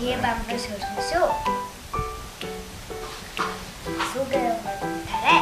Тэгээ бамбар шөргөн шүү. Сүгэ тарай.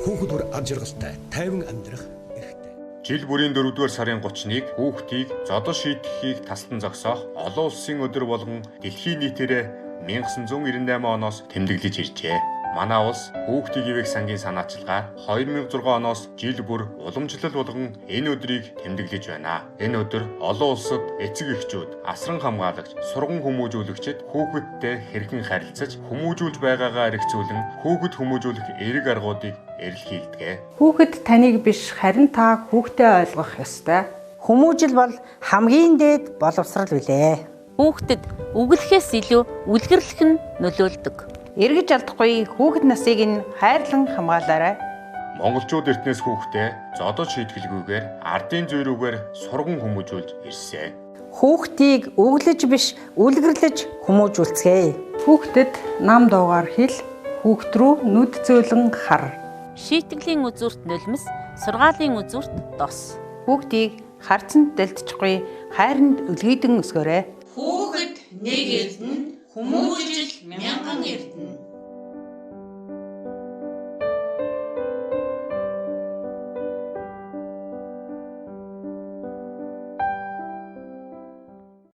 Хүүхэд бүр ав жаргалтай, тайван амьдрах эрхтэй. Жил бүрийн 4-р сарын 31-нд хүүхдийг зодол шийтгэхийг таслан зогсоох олон улсын өдөр болгон дэлхийн нийтээрээ 1998 оноос тэмдэглэж иржээ. Манай улс хүүхдийг ивээх сангийн санаачилгаар 2006 оноос жил бүр уламжлал болгон энэ өдрийг тэмдэглэж байна. Энэ өдөр олон улсад эцэг эхчүүд, асран хамгаалагч, сурган хүмүүжүүлэгчид хүүхэдтэй хэрхэн харилцаж хүмүүжүүлж байгаагаа эргцүүлэн хүүхэд хүмүүжүүлэх эрэг аргуудыг эрэлхийлдэг. Хүүхэд таныг биш харин та хүүхдээ ойлгох ёстой. Хүмүүжил бол хамгийн дээд боловсрал билээ. Хүүхдэд үгэлэхээс илүү үлгэрлэх нь нөлөөлдөг. Эргэж алдахгүй хүүхэд насыг нь хайрлан хамгаалаарай. Монголчууд эртнээс хүүхдээ зодож шийтгэлгүйгээр ардын зүйрүүгээр сурган хүмүүжүүлж ирсэн. Хүүхдийг өглөж биш үлгэрлэж хүмүүжүүлцгээе. Хүүхдэд нам дуугаар хэл, хүүхд рүү нүд зөөлөн хар. Шийтгэлийн үзүүрт нулимс, сургаалын үзүүрт дос. Хүүхдийг харцанд дэлдчихгүй хайранд өлгийдэн өсгөөрэй. Хүүхэд нэг эрдэнэ, хүмүүжил мянган эрдэнэ.